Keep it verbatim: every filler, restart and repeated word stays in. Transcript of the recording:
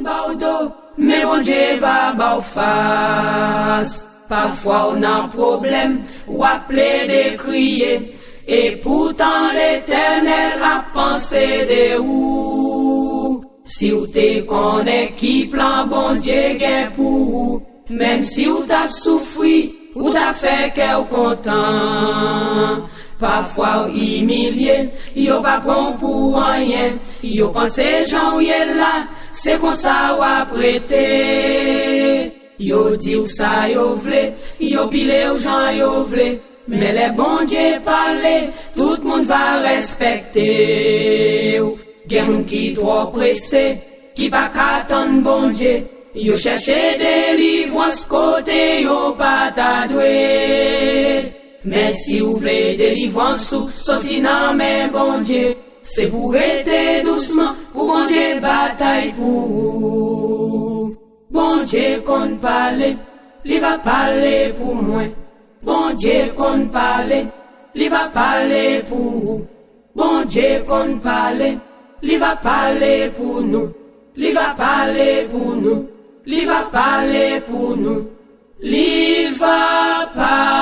Ba w do, men Bondye va ba w fas. Pafwa w nan pwoblèm, w ap plede kriye. E poutan Letènèl ap panse de ou. Si w te konnen ki plan Bondye gen pou ou, menm si w t ap soufri, ou ta fè kè w kontan. Pafwa w imilye, yo pa pran w pou anyen. Yo panse jan w ye la, se konsa w ap rete. Yo di w sa yo vle, yo pile w jan yo vle. Men lè Bondye pale, tout moun va respekte w. Gen moun ki twò prese, ki pa ka tann Bondye. Yo chèche delivrans kote yo pa ta dwe. Men si w vle delivrans ou soti nan men Bondye, se pou rete dousman pou Bondye batay pou ou. Bondye konn pale, li va pale pou mwen. Bondye konn pale, li va pale pou ou. Bondye konn pale, li va pale pou nou. Li va pale pou nou. Li va pale pou nou. Li va pale.